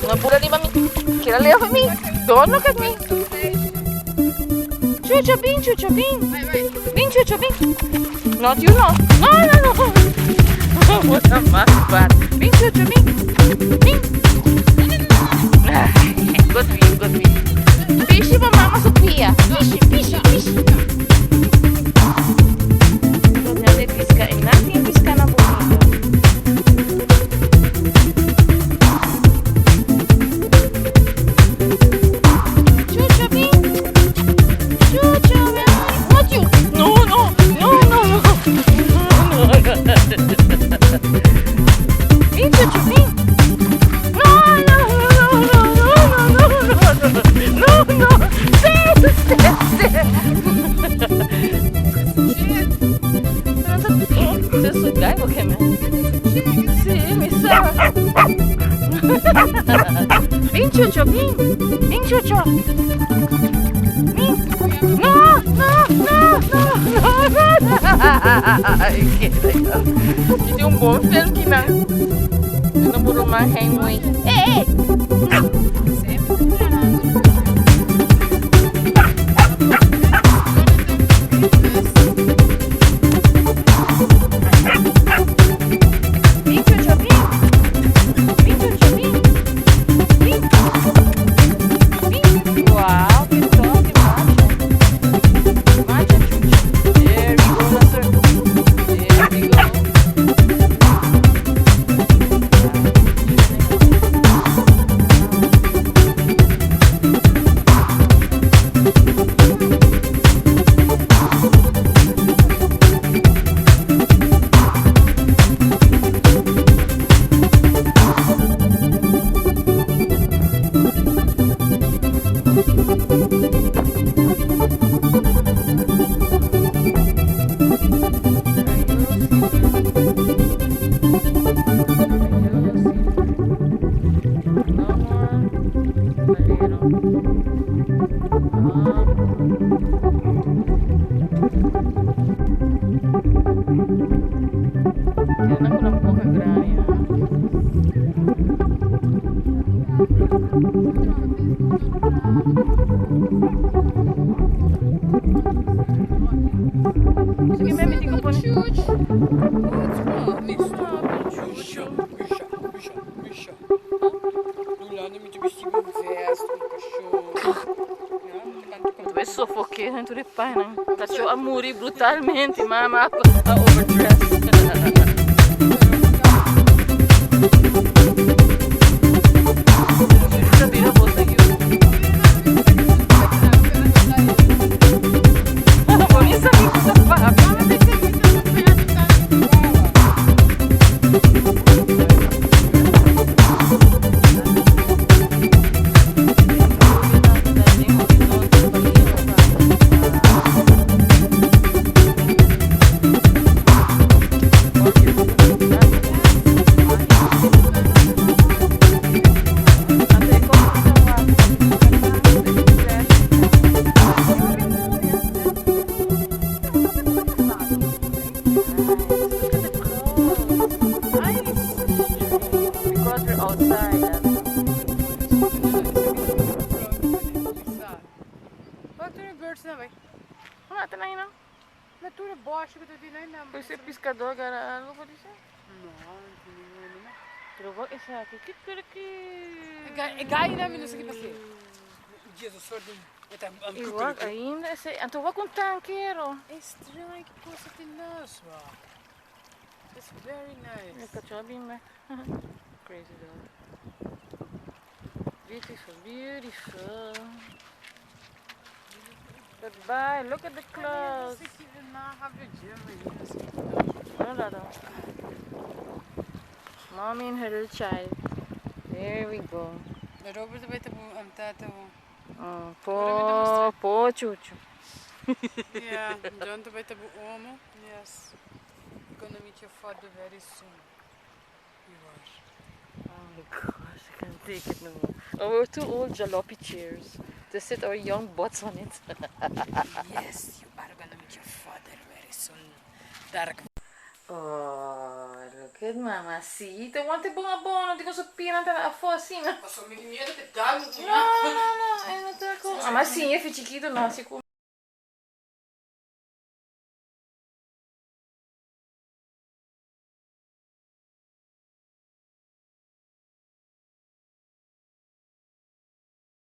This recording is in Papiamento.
No pura riba mi. Keda leu for mi. Don't look at me. Chucho, bin, Chucho, bin. Bin, Chucho, bin. Not you, no. No, no, no. What a mas bad. Bin, Chucho, bin. Bin. Good for you, good for you. Pishi pa mama su pia. Pishi, pishi, pishi. Pisca, e nan tin pisca na bonito. Chucho, bin. Chucho, bin. Not you. No, no, no, no, no. No, no. Bin, Chucho, bin. No, no, no, no, no, no, no, no, no, no. Stay, stay, stay. Si, mi sa. Bin, Chucho, bin. Bin, Chucho. Bin. No, no, no, no, no, no. Ay, tin un bon film kinan. No por man heimwee. Hey, hey. Bin, Chucho, bin. Bin, Chucho, bin. Bin. Bin. Wow, que top, macho. Macho, Chucho. There we go, na circle. There we go. No more palero. Ah. Tiene una boca grande. Isso aqui mesmo tem que pôr. Pisha, pisha, pisha, pisha. Cachorro. Vai sofoquei dentro de pai, né? Cachorro a morrer brutalmente, mama a overdress. Because we're outside. Wat doen de birds nou? Wala tayo na. Natura bosch que tu tem na. Pwede pescador, gara, ano ko dice? No, não tem Pero wag isa, kikikiriki. Gai na não sei o que passei. Jesus, sorte. Igual ainda, esse, então wag um tanqueiro. É estranho que coisa tem nas, It's very nice. Cachorro né? Crazy dog. Beautiful, beautiful. Goodbye. Look at the clouds. Ano Mommy and her little child. There we go. Robert vai ter um tata. Oh, po, po, chucho. Yeah, John vai ter omo. Yes. You're gonna meet your father very soon. You are. Oh my gosh, I can't take it no more. Oh, we're two old jalopy chairs to sit our young butts on it. Yes, you are gonna meet your father very soon. Dark. Oh, look Excited, mamacita. Wanta e bon abono, di con su pianan ta afó asina. Paso mi miedo te dal mi. No, no, no, e no ta cu. Ama siña fi chikito no hasi cu.